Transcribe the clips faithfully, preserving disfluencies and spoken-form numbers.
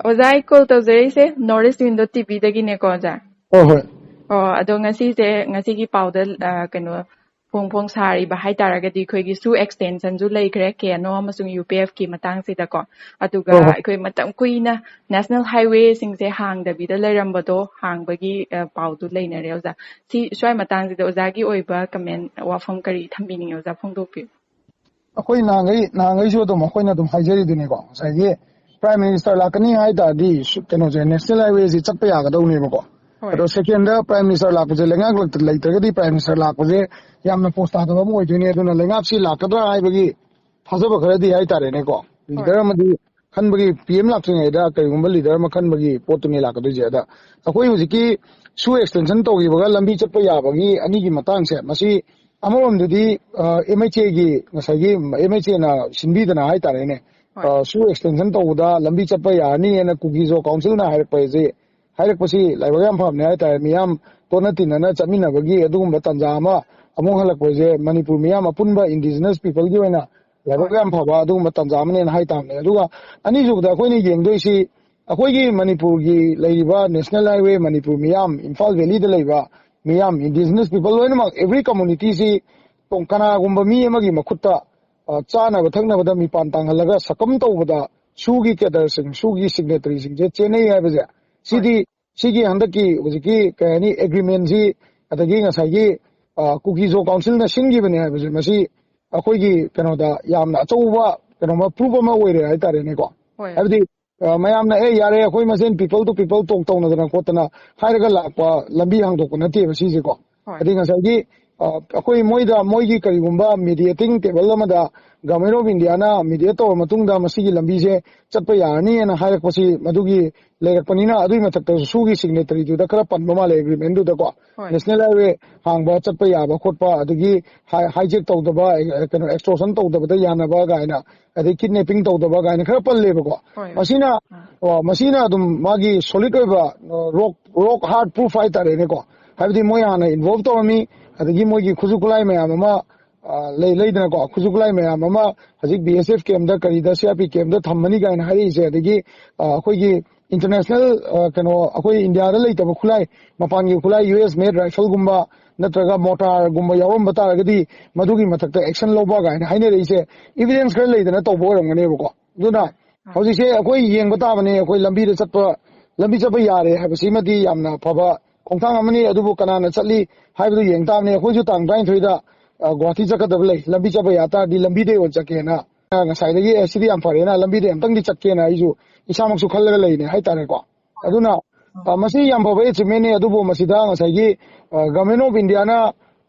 ꯑꯣꯖꯥ, ꯑꯩ ꯀꯣꯜ ꯇꯧꯖꯔꯛꯏꯁꯦ ꯅꯣꯔꯠ ꯏꯁ ꯋꯤꯟꯗꯣ ꯇꯤꯚꯤꯗꯒꯤꯅꯦꯀꯣ, ꯑꯣꯖꯥ꯫ ꯍꯣꯏ, ꯍꯣꯏ꯫ ꯑꯣ, ꯑꯗꯣ ꯉꯁꯤꯁꯦ, ꯉꯁꯤꯒꯤ ꯄꯥꯎꯗ, ꯑ, ꯀꯩꯅꯣ, ꯐꯣꯡ ꯐꯣꯡ ꯁꯥꯔꯤꯕ ꯍꯥꯏꯇꯥꯔꯒꯗꯤ, ꯑꯩꯈꯣꯏꯒꯤ ꯁꯨ ꯑꯦꯛꯁꯇꯦꯟꯁꯟꯁꯨ ꯂꯩꯈ꯭ꯔꯦ, ꯀꯦ ꯑꯦꯟ ꯑꯣ ꯑꯃꯁꯨꯡ ꯌꯨ ꯄꯤ ꯑꯦꯐꯀꯤ ꯃꯇꯥꯡꯁꯤꯗꯀꯣ꯫ ꯑꯗꯨꯒ ꯍꯣꯏ, ꯍꯣꯏ꯫ ꯑꯩꯈꯣꯏ ꯃꯇꯝ ꯀꯨꯏꯅ ꯅꯦꯁꯅꯦꯜ ꯍꯥꯏꯋꯦꯁꯤꯡꯁꯦ ꯍꯥꯡꯗꯕꯤꯗ ꯂꯩꯔꯝꯕꯗꯣ, ꯍꯥꯡꯕꯒꯤ, ꯑ, ꯄꯥꯎꯗꯨ ꯂꯩꯅꯔꯦ, ꯑꯣꯖꯥ꯫ ꯁꯤ, ꯁ꯭ꯋꯥꯏ ꯃꯇꯥꯡꯁꯤꯗ ꯑꯣꯖꯥꯒꯤ ꯑꯣꯏꯕ ꯀꯃꯦꯟ, ꯋꯥꯐꯝ ꯀꯔꯤ ꯊꯝꯕꯤꯅꯤꯡꯉꯤ, ꯑꯣꯖꯥ? ꯐꯣꯡꯗꯣꯛꯄꯤꯌꯨ꯫ ꯑꯩꯈꯣꯏ ꯅꯍꯥꯟꯈꯩ, ꯅꯍꯥꯟꯈꯩꯁꯨ ꯑꯗꯨꯝ ꯑꯩꯈꯣꯏꯅ ꯑꯗꯨꯝ ꯍꯥꯏꯖꯔꯤꯗꯨꯅꯤꯀꯣ, ꯉꯁꯥꯏꯒꯤ ꯄ꯭ꯔꯥꯏꯝ ꯃꯤꯅꯤꯁꯇꯔ ꯂꯥꯛꯀꯅꯤ ꯍꯥꯏ ꯇꯥꯔꯗꯤ, ꯁꯨ-, ꯀꯩꯅꯣꯁꯦ, ꯅꯦꯁꯅꯦꯜ ꯍꯥꯏꯋꯦꯁꯤ ꯆꯠꯄ ꯌꯥꯒꯗꯧꯅꯦꯕꯀꯣ꯫ ꯍꯣꯏ꯫ ꯑꯗꯣ ꯁꯦꯀꯦꯟꯗ ꯄ꯭ꯔꯥꯏꯝ ꯃꯤꯅꯤꯁꯇꯔ ꯂꯥꯛꯄꯁꯦ, ꯂꯩꯉꯥꯛ ꯂꯩꯇ꯭ꯔꯒꯗꯤ ꯄ꯭ꯔꯥꯏꯝ ꯃꯤꯅꯤꯁꯇꯔ ꯂꯥꯛꯄꯁꯦ ꯌꯥꯝꯅ ꯄꯣꯁ ꯇꯥꯗꯕ ꯑꯃ ꯑꯣꯏꯗꯣꯏꯅꯦ꯫ ꯑꯗꯨꯅ ꯂꯩꯉꯥꯛꯁꯤ ꯂꯥꯛꯀꯗ꯭ꯔꯥ ꯍꯥꯏꯕꯒꯤ ꯊꯥꯖꯕ ꯈꯔꯗꯤ ꯍꯥꯏꯇꯥꯔꯦꯅꯦꯀꯣ, ꯂꯤꯗꯔ ꯑꯃꯗꯤ ꯈꯟꯕꯒꯤ, ꯄꯤ ꯑꯦꯝ ꯂꯥꯛꯇ꯭ꯔꯤꯉꯩꯗ ꯀꯔꯤꯒꯨꯝꯕ ꯂꯤꯗꯔ ꯑꯃ ꯈꯟꯕꯒꯤ ꯄꯣꯠꯇꯨꯅꯤ ꯂꯥꯛꯀꯗꯣꯏꯁꯦ꯫ ꯑꯗ ꯑꯩꯈꯣꯏ ꯍꯧꯖꯤꯛꯀꯤ ꯁꯨ ꯑꯦꯛꯁꯇꯦꯟꯁꯟ ꯇꯧꯈꯤꯕꯒ ꯂꯝꯕꯤ ꯆꯠꯄ ꯌꯥꯕꯒꯤ ꯑꯅꯤꯒꯤ ꯃꯇꯥꯡꯁꯦ, ꯃꯁꯤ ꯑꯃꯔꯣꯝꯗꯗꯤ, ꯑ, ꯑꯦꯝ ꯑꯩꯆ ꯑꯦꯒꯤ, ꯉꯁꯥꯏꯒꯤ ꯑꯦꯝ ꯑꯩꯆ ꯑꯦꯅ ꯁꯤꯟꯕꯤꯗꯅ ꯍꯥꯏꯇꯥꯔꯦꯅꯦ, ꯍꯣꯏ꯫ ꯑ, ꯁꯨ ꯑꯦꯛꯁꯇꯦꯟꯁꯟ ꯇꯧꯕꯗ ꯂꯝꯕꯤ ꯆꯠꯄ ꯌꯥꯔꯅꯤꯅ ꯀꯨꯀꯤꯖꯣ ꯀꯥꯎꯟꯁꯤꯜꯅ ꯍꯥꯏꯔꯛꯄ ꯍꯥꯏꯁꯦ, ꯍꯥꯏꯔꯛꯄꯁꯤ ꯂꯥꯏꯕꯛ ꯌꯥꯝ ꯐꯕꯅꯦ ꯍꯥꯏꯇꯥꯔꯦ꯫ ꯃꯤꯌꯥꯝ ꯇꯣꯠꯅ ꯇꯤꯟꯅꯅ ꯆꯠꯃꯤꯟꯅꯕꯒꯤ ꯑꯗꯨꯒꯨꯝꯕ ꯇꯥꯟꯖꯥ ꯑꯃ ꯑꯃꯨꯛ ꯍꯜꯂꯛꯄꯁꯦ, ꯃꯅꯤꯄꯨꯔ ꯃꯤꯌꯥꯝ ꯑꯄꯨꯟꯕ ꯏꯟꯗꯤꯖꯤꯅꯁ ꯄꯤꯄꯜꯒꯤ ꯑꯣꯏꯅ ꯂꯥꯏꯕꯛ ꯍꯣꯏ꯫ ꯌꯥꯝ ꯐꯕ ꯑꯗꯨꯒꯨꯝꯕ ꯇꯥꯟꯖꯥ ꯑꯃꯅꯦꯅ ꯍꯥꯏ ꯇꯥꯕꯅꯦ꯫ ꯑꯗꯨꯒ ꯑꯅꯤꯁꯨꯕꯗ ꯑꯩꯈꯣꯏꯅ ꯌꯦꯡꯗꯣꯏꯁꯤ, ꯑꯩꯈꯣꯏꯒꯤ ꯃꯅꯤꯄꯨꯔꯒꯤ ꯂꯩꯔꯤꯕ ꯅꯦꯁꯅꯦꯜ ꯍꯥꯏꯋꯦ, ꯃꯅꯤꯄꯨꯔ ꯃꯤꯌꯥꯝ, ꯏꯝꯐꯥꯜ ꯚꯦꯂꯤꯗ ꯂꯩꯕ ꯃꯤꯌꯥꯝ, ꯏꯟꯗꯤꯖꯤꯅꯁ ꯄꯤꯄꯜ ꯂꯣꯏꯅꯃꯛ, ꯑꯦꯚ꯭ꯔꯤ ꯀꯝꯃꯨꯅꯤꯇꯤꯁꯤ ꯇꯣꯡ-, ꯀꯅꯥꯒꯨꯝꯕ ꯃꯤ ꯑꯃꯒꯤ ꯃꯈꯨꯠꯇ, ꯑ, ꯆꯥꯅꯕ ꯊꯛꯅꯕꯗ ꯃꯤꯄꯥꯟ ꯇꯥꯡꯍꯜꯂꯒ ꯁꯛꯀꯝ ꯇꯧꯕꯗ ꯁꯨꯒꯤ ꯀꯦꯗꯔꯁꯤꯡ, ꯁꯨꯒꯤ ꯁꯤꯒꯅꯦꯇꯔꯤꯁꯤꯡꯁꯦ ꯆꯦꯟꯅꯩ ꯍꯥꯏꯕꯁꯦ, ꯁꯤꯗꯤ, ꯁꯤꯒꯤ ꯍꯟꯗꯛꯀꯤ ꯍꯧꯖꯤꯛꯀꯤ, ꯀꯩ ꯍꯥꯏꯅꯤ, ꯑꯦꯒ꯭ꯔꯤꯃꯦꯟꯁꯤ, ꯑꯗꯒꯤ ꯉꯁꯥꯏꯒꯤ, ꯑ, ꯀꯨꯀꯤꯖꯣ ꯀꯥꯎꯟꯁꯤꯜꯅ ꯁꯤꯟꯈꯤꯕꯅꯦ ꯍꯥꯏꯕꯁꯦ, ꯃꯁꯤ ꯑꯩꯈꯣꯏꯒꯤ ꯀꯩꯅꯣꯗ ꯌꯥꯝꯅ ꯑꯆꯧꯕ ꯀꯩꯅꯣꯃ ꯄ꯭ꯔꯨꯐ ꯑꯃ ꯑꯣꯏꯔꯦ ꯍꯥꯏꯇꯥꯔꯦꯅꯦꯀꯣ꯫ ꯍꯣꯏ꯫ ꯍꯥꯏꯕꯗꯤ, ꯑ, ꯃꯌꯥꯝꯅ, "ꯑꯦ, ꯌꯥꯔꯦ, ꯑꯩꯈꯣꯏ ꯃꯁꯦꯟ ꯄꯤꯄꯜ ꯇꯨ ꯄꯤꯄꯜ ꯇꯣꯛ ꯇꯧꯅꯗꯅ ꯈꯣꯠꯇꯅ" ꯍꯥꯏꯔꯒ ꯂꯥꯛꯄ ꯂꯝꯕꯤ ꯍꯥꯡꯗꯣꯛꯄ ꯅꯠꯇꯦꯕ ꯁꯤꯁꯦꯀꯣ꯫ ꯍꯣꯏ꯫ ꯍꯥꯏꯗꯤ ꯉꯁꯥꯏꯒꯤ, ꯑ, ꯑꯩꯈꯣꯏ ꯃꯣꯏꯗ, ꯃꯣꯏꯒꯤ ꯀꯔꯤꯒꯨꯝꯕ ꯃꯤꯗꯤꯌꯦꯇꯤꯡ ꯇꯦꯕꯜ ꯑꯃꯗ ꯒꯚꯔꯟꯃꯦꯟ ꯑꯣꯐ ꯏꯟꯗꯤꯌꯥꯅ ꯃꯤꯗꯤꯌꯦꯠ ꯇꯧꯔ ꯃꯇꯨꯡꯗ ꯃꯁꯤꯒꯤ ꯂꯝꯕꯤꯁꯦ ꯆꯠꯄ ꯌꯥꯔꯅꯤꯅ ꯍꯥꯏꯔꯛꯄꯁꯤ, ꯃꯗꯨꯒꯤ ꯂꯩꯔꯛꯄꯅꯤꯅ, ꯑꯗꯨꯒꯤ ꯃꯊꯛꯇꯁꯨ ꯁꯨꯒꯤ ꯁꯤꯒꯅꯦꯇꯔꯤꯗꯨꯗ ꯈꯔ ꯄꯟꯕ ꯃꯥꯜꯂꯦ ꯑꯦꯒ꯭ꯔꯤꯃꯦꯟꯗꯨꯗꯀꯣ꯫ ꯍꯣꯏ꯫ ꯅꯦꯁꯅꯦꯜ ꯍꯥꯏꯋꯦ ꯍꯥꯡꯕ ꯆꯠꯄ ꯌꯥꯕ ꯈꯣꯠꯄ, ꯑꯗꯒꯤ ꯍꯥꯏ-, ꯍꯥꯏꯖꯦꯛ ꯇꯧꯗꯕ, ꯑꯦ-, ꯀꯩꯅꯣ, ꯑꯦꯛꯁꯇꯣꯔꯁꯟ ꯇꯧꯗꯕꯗ ꯌꯥꯅꯕ ꯀꯥꯏꯅ, ꯑꯗꯩ ꯀꯤꯗꯅꯦꯄꯤꯡ ꯇꯧꯗꯕ ꯀꯥꯏꯅ ꯈꯔ ꯄꯜꯂꯦꯕꯀꯣ꯫ ꯍꯣꯏ꯫ ꯃꯁꯤꯅ, ꯑ, ꯃꯁꯤꯅ ꯑꯗꯨꯝ ꯃꯥꯒꯤ ꯁꯣꯂꯤꯗ ꯑꯣꯏꯕ, ꯑ, ꯔꯣꯛ, ꯔꯣꯛ ꯍꯥꯔꯗ ꯄ꯭ꯔꯨꯐ ꯍꯥꯏꯇꯥꯔꯦꯅꯦꯀꯣ꯫ ꯍꯥꯏꯕꯗꯤ ꯃꯣꯏ ꯍꯥꯟꯅ ꯏꯟꯚꯣꯜꯕ ꯇꯧꯔꯝꯃꯤ, ꯑꯗꯒꯤ ꯃꯣꯏꯒꯤ ꯈꯨꯠꯁꯨ ꯈꯨꯠꯂꯥꯏ ꯃꯌꯥꯝ ꯑꯃ, ꯑ, ꯂꯩ-, ꯂꯩꯗꯅꯀꯣ, ꯈꯨꯠꯁꯨ ꯈꯨꯠꯂꯥꯏ ꯃꯌꯥꯝ ꯑꯃ ꯍꯧꯖꯤꯛ ꯕꯤ ꯑꯦꯁ ꯑꯦꯐ ꯀꯦꯝꯗ, ꯀꯔꯤꯗ, ꯁꯤ ꯑꯥꯔ ꯄꯤ ꯀꯦꯝꯗ ꯊꯝꯃꯅꯤ ꯀꯥꯏꯅ ꯍꯥꯏꯔꯛꯏꯁꯦ, ꯑꯗꯒꯤ, ꯑ, ꯑꯩꯈꯣꯏꯒꯤ ꯏꯟꯇꯔꯅꯦꯁꯅꯦꯜ, ꯑ, ꯀꯩꯅꯣ, ꯑꯩꯈꯣꯏ ꯏꯟꯗꯤꯌꯥꯗ ꯂꯩꯇꯕ ꯈꯨꯠꯂꯥꯏ, ꯃꯄꯥꯟꯒꯤ ꯈꯨꯠꯂꯥꯏ, ꯌꯨ ꯑꯦꯁ ꯃꯦꯗ ꯔꯥꯏꯐꯜꯒꯨꯝꯕ ꯅꯠꯇ꯭ꯔꯒ ꯃꯣꯔꯇꯥꯔꯒꯨꯝꯕ ꯌꯥꯎꯔꯝꯕ ꯇꯥꯔꯒꯗꯤ ꯃꯗꯨꯒꯤ ꯃꯊꯛꯇ ꯑꯦꯛꯁꯟ ꯂꯧꯕ ꯀꯥꯏꯅ ꯍꯥꯏꯅꯔꯛꯏꯁꯦ, ꯏꯚꯤꯗꯦꯟꯁ ꯈꯔ ꯂꯩꯗꯅ ꯇꯧꯕ ꯑꯣꯏꯔꯝꯒꯅꯦꯕꯀꯣ꯫ ꯑꯗꯨꯅ ꯍꯧꯖꯤꯛꯁꯦ ꯑꯩꯈꯣꯏ ꯌꯦꯡꯕ ꯇꯥꯕꯅꯦ, ꯑꯩꯈꯣꯏ ꯂꯝꯕꯤꯗ ꯆꯠꯄ, ꯂꯝꯕꯤ ꯆꯠꯄ ꯌꯥꯔꯦ ꯍꯥꯏꯕꯁꯤꯃꯗꯤ ꯌꯥꯝꯅ ꯐꯕ ꯈꯣꯡꯊꯥꯡ ꯑꯃꯅꯤ꯫ ꯑꯗꯨꯕꯨ ꯀꯅꯥꯅ ꯆꯠꯂꯤ ꯍꯥꯏꯕꯗꯨ ꯌꯦꯡ ꯇꯥꯕꯅꯦ꯫ ꯑꯩꯈꯣꯏꯁꯨ ꯇꯥꯡ ꯇꯔꯥꯅꯤꯊꯣꯏꯗ, ꯑ, ꯒꯨꯋꯥꯍꯥꯇꯤ ꯆꯠꯀꯗꯕ ꯂꯩ꯫ ꯂꯝꯕꯤ ꯆꯠꯄ ꯌꯥ ꯇꯥꯔꯗꯤ ꯂꯝꯕꯤꯗꯩ ꯑꯣꯏꯅ ꯆꯠꯀꯦꯅ, ꯑ, ꯉꯁꯥꯏꯗꯒꯤ, "ꯑꯦ, ꯁꯤꯗꯤ ꯌꯥꯝ ꯐꯔꯦꯅ, ꯂꯝꯕꯤꯗꯩ ꯑꯝꯇꯪꯗꯤ ꯆꯠꯀꯦꯅ" ꯑꯩꯁꯨ ꯏꯁꯥꯃꯛꯁꯨ ꯈꯜꯂꯒ ꯂꯩꯅꯦ ꯍꯥꯏꯇꯥꯔꯦꯀꯣ꯫ ꯑꯗꯨꯅ, ꯑ, ꯃꯁꯤ ꯌꯥꯝ ꯐꯕ ꯑꯦꯆꯤꯞꯃꯦꯟꯅꯤ꯫ ꯑꯗꯨꯕꯨ ꯃꯁꯤꯗ ꯉꯁꯥꯏꯒꯤ, ꯑ, ꯒꯚꯔꯟꯃꯦꯟ ꯑꯣꯐ ꯏꯟꯗꯤꯌꯥꯅ,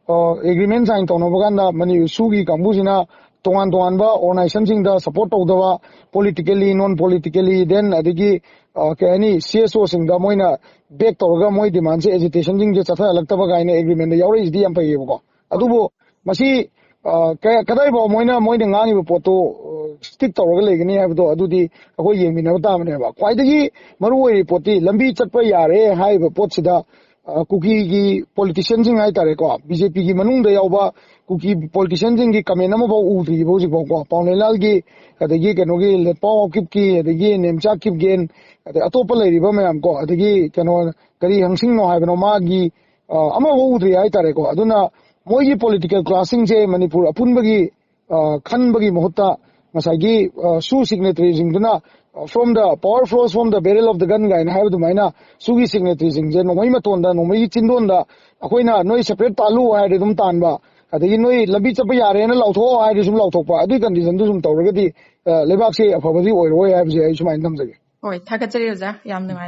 ꯑ, ꯑꯦꯒ꯭ꯔꯤꯃꯦꯟ ꯁꯥꯏꯟ ꯇꯧꯅꯕ ꯀꯥꯟꯗ ꯃꯅꯤ-, ꯁꯨꯒꯤ ꯀꯥꯡꯕꯨꯁꯤꯅ ꯇꯣꯉꯥꯟ ꯇꯣꯉꯥꯟꯕ ꯑꯣꯔꯒꯅꯥꯏꯖꯦꯁꯟꯁꯤꯡꯗ ꯁꯄꯣꯔꯠ ꯇꯧꯗꯕ, ꯄꯣꯂꯤꯇꯤꯀꯦꯂꯤ, ꯅꯣꯟ ꯄꯣꯂꯤꯇꯤꯀꯦꯂꯤ, ꯗꯦꯟ ꯑꯗꯒꯤ, ꯑ, ꯀꯩ ꯍꯥꯏꯅꯤ, ꯁꯤ ꯑꯦꯁ ꯑꯣꯁꯤꯡꯗ ꯃꯣꯏꯅ ꯕꯦꯛ ꯇꯧꯔꯒ ꯃꯣꯏ ꯗꯤꯃꯥꯟꯁꯦ, ꯑꯦꯖꯤꯇꯦꯁꯟꯁꯤꯡꯁꯦ ꯆꯠꯊꯍꯜꯂꯛꯇꯕ ꯀꯥꯏꯅ ꯑꯦꯒ꯭ꯔꯤꯃꯦꯟꯗ ꯌꯥꯎꯔꯛꯏꯁꯤꯗꯤ ꯌꯥꯝ ꯐꯩꯌꯦꯕꯀꯣ꯫ ꯑꯗꯨꯕꯨ ꯃꯁꯤ, ꯑ, ꯀ-, ꯀꯗꯥꯏꯐꯥꯎ ꯃꯣꯏꯅ, ꯃꯣꯏꯅ ꯉꯥꯡꯉꯤꯕ ꯄꯣꯠꯇꯣ, ꯑ, ꯁ꯭ꯇꯤꯛ ꯇꯧꯔꯒ ꯂꯩꯒꯅꯤ ꯍꯥꯏꯕꯗꯣ ꯑꯗꯨꯗꯤ ꯑꯩꯈꯣꯏ ꯌꯦꯡꯃꯤꯟꯅꯕ ꯇꯥꯕꯅꯦꯕ꯫ ꯈ꯭ꯋꯥꯏꯗꯒꯤ ꯃꯔꯨ ꯑꯣꯏꯔꯤꯕ ꯄꯣꯠꯇꯤ ꯂꯝꯕꯤ ꯆꯠꯄ ꯌꯥꯔꯦ ꯍꯥꯏꯔꯤꯕ ꯄꯣꯠꯁꯤꯗ, ꯑ, ꯀꯨꯀꯤꯒꯤ ꯄꯣꯂꯤꯇꯤꯁꯤꯌꯟꯁꯤꯡ ꯍꯥꯏꯇꯥꯔꯦꯀꯣ, ꯕꯤ ꯖꯦ ꯄꯤꯒꯤ ꯃꯅꯨꯡꯗ ꯌꯥꯎꯕ ꯀꯨꯀꯤ ꯄꯣꯂꯤꯇꯤꯁꯤꯌꯟꯁꯤꯡꯒꯤ ꯀꯃꯦꯟ ꯑꯃꯐꯥꯎ ꯎꯗ꯭ꯔꯤꯕ ꯍꯧꯖꯤꯛꯐꯥꯎꯀꯣ꯫ ꯄꯥꯎꯅꯦꯂꯥꯜꯒꯤ, ꯑꯗꯒꯤ ꯀꯩꯅꯣꯒꯤ ꯂꯦꯠꯄꯥꯎ ꯍꯥꯎꯀꯤꯞꯀꯤ, ꯑꯗꯒꯤ ꯅꯦꯝꯆꯥ ꯀꯤꯞꯒꯦꯟ, ꯑꯗꯩ ꯑꯇꯣꯞꯄ ꯂꯩꯔꯤꯕ ꯃꯌꯥꯝ ꯀꯣ, ꯑꯗꯒꯤ ꯀꯩꯅꯣ, ꯀꯔꯤ ꯍꯪꯁꯤꯡꯅꯣ ꯍꯥꯏꯕꯅꯣ ꯃꯥꯒꯤ, ꯑ, ꯑꯃꯐꯥꯎ ꯎꯗ꯭ꯔꯤ ꯍꯥꯏꯇꯥꯔꯦꯀꯣ꯫ ꯑꯗꯨꯅ ꯃꯣꯏꯒꯤ ꯄꯣꯂꯤꯇꯤꯀꯦꯜ ꯀ꯭ꯂꯥꯁꯁꯤꯡꯁꯦ ꯃꯅꯤꯄꯨꯔ ꯑꯄꯨꯟꯕꯒꯤ, ꯑ, ꯈꯟꯕꯒꯤ ꯃꯍꯨꯠꯇ ꯉꯁꯥꯏꯒꯤ, ꯑ, ꯁꯨ ꯁꯤꯒꯅꯦꯇꯔꯤꯁꯤꯡꯗꯨꯅ, ꯑ, "From the power flows from the barrel of the gun" ꯀꯥꯏꯅ ꯍꯥꯏꯕ ꯑꯗꯨꯃꯥꯏꯅ ꯁꯨꯒꯤ ꯁꯤꯒꯅꯦꯇꯔꯤꯁꯤꯡꯁꯦ ꯅꯣꯡꯃꯩ ꯃꯇꯣꯟꯗ, ꯅꯣꯡꯃꯩꯒꯤ ꯆꯤꯟꯗꯣꯟꯗ ꯑꯩꯈꯣꯏꯅ "ꯅꯣꯏ ꯁꯦꯄꯔꯦꯠ ꯇꯥꯜꯂꯨ" ꯍꯥꯏꯔꯗꯤ ꯑꯗꯨꯝ ꯇꯥꯟꯕ, ꯑꯗꯒꯤ "ꯅꯣꯏ ꯂꯝꯕꯤ ꯆꯠꯄ ꯌꯥꯔꯦꯅ ꯂꯥꯎꯊꯣꯛꯑꯣ" ꯍꯥꯏꯔꯗꯤ ꯁꯨꯝ ꯂꯥꯎꯊꯣꯛꯄ, ꯑꯗꯨꯒꯤ ꯀꯟꯗꯤꯁꯟꯗꯨ ꯁꯨꯝ ꯇꯧꯔꯒꯗꯤ, ꯑ, ꯂꯩꯕꯥꯛꯁꯦ ꯑꯐꯕꯗꯤ ꯑꯣꯏꯔꯣꯏ ꯍꯥꯏꯕꯁꯦ ꯑꯩ ꯁꯨꯃꯥꯏꯅ ꯊꯝꯖꯒꯦ꯫ ꯍꯣꯏ, ꯊꯥꯒꯠꯆꯔꯤ ꯑꯣꯖꯥ, ꯌꯥꯝ ꯅꯨꯡꯉꯥꯏ꯫